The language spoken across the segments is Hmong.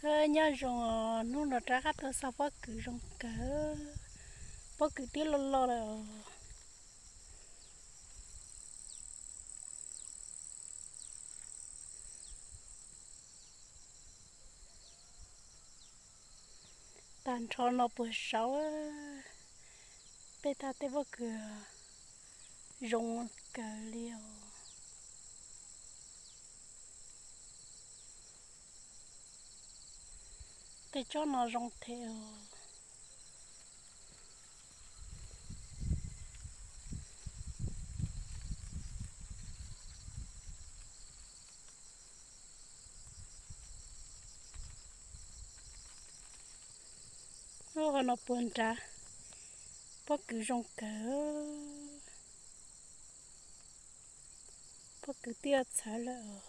Nyob zoo os, hnub no rov qab tuaj xauj pob kws zoo kawg. Pob kws twb loj loj lawm os. Tag nrho no puag saud, peb tag tej pob kws zoo kawg li os. Tej tsob no zoo thiab os. Ub, qhov no puag nrad, pob kws zoo kawg. Pob kws twb txhawv lawm os.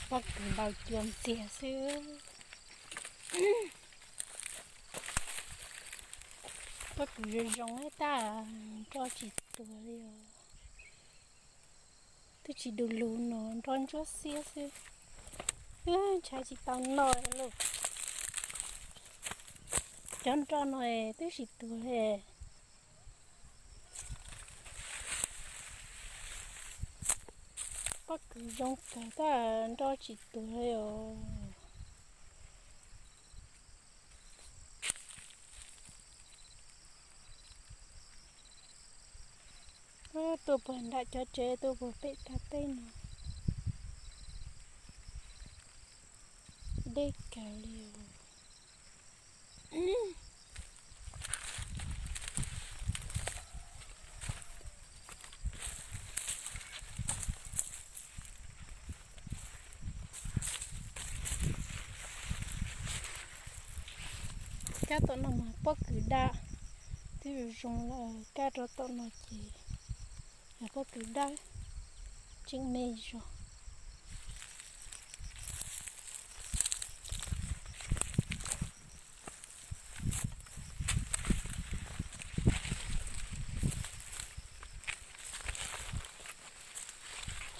Pob kws npau cua ntxiag xwb. Pob kws zoo zoo tab nroj tsis tuag li os. Twb tsis du lug no, nroj ntsuab xiab xwb. Ntshai tsis tau noj lauj. Cov nroj no twb tsis tuag li. Pob kws zoo kawg tab nroj tsis tuag li os. Tuaj puag nram cov tsev, tuaj puag pem tag teb no, deb kawg li os. Kab tom no mas pob kws daj, twb zoo zoo lawm, kab rau tom no ces yog pob kws daj, tseem me zog.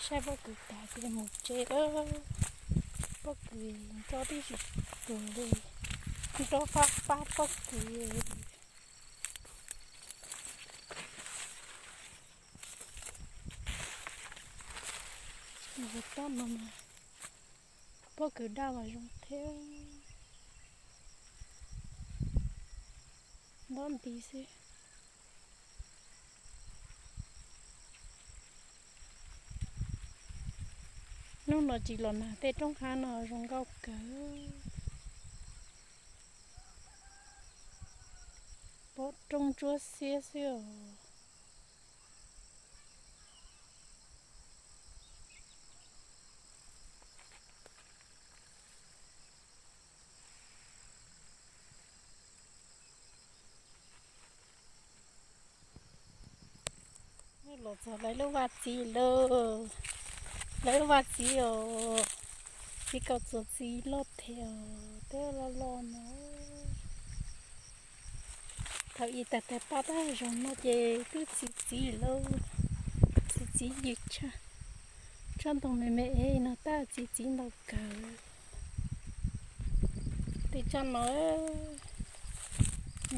Saib pob kws tag ces mus tsev. Pob kws nroj tib si tuag li, nroj fab fab pob kws. Tab no mas pob kws daj los zoo thiab, ntaub nti xwb. Hnub no tsis los nag tej roob hav no zoo nkauj kawg. Pob roob ntsuab xiab xwb os. Los txog lawv lub vaj txiv lawm, lawv lub vaj txiv os, txiv kaus txuas txiv loj thiab os, twb loj loj no. Thaum ub tag tag paj tab zoo no ces twb txi txiv lawm, txi txiv ywg tshaj. Tsob ntoo me me no tab txi txiv ntau kawg. Tej tsob no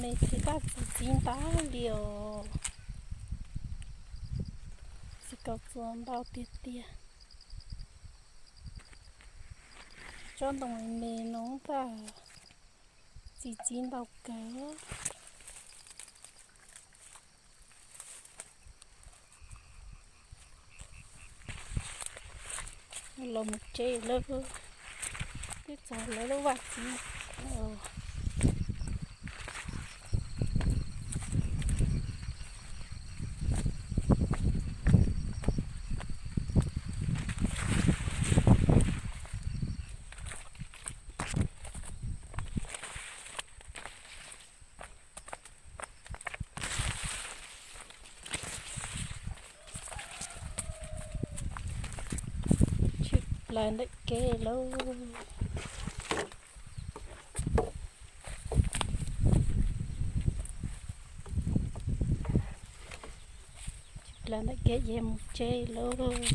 me thiab tab txi txiv ntau li os. Txiv kaus txuas ntau tiag tiag. Tsob ntoo me me no tab txi txiv ntau kawg. Los mus tsev lawm, twb txog lawv lub vaj txiv. Tshwm plaws ntawm kev lauj. Tshwm plaws ntawm kev ces mus tsev lauj.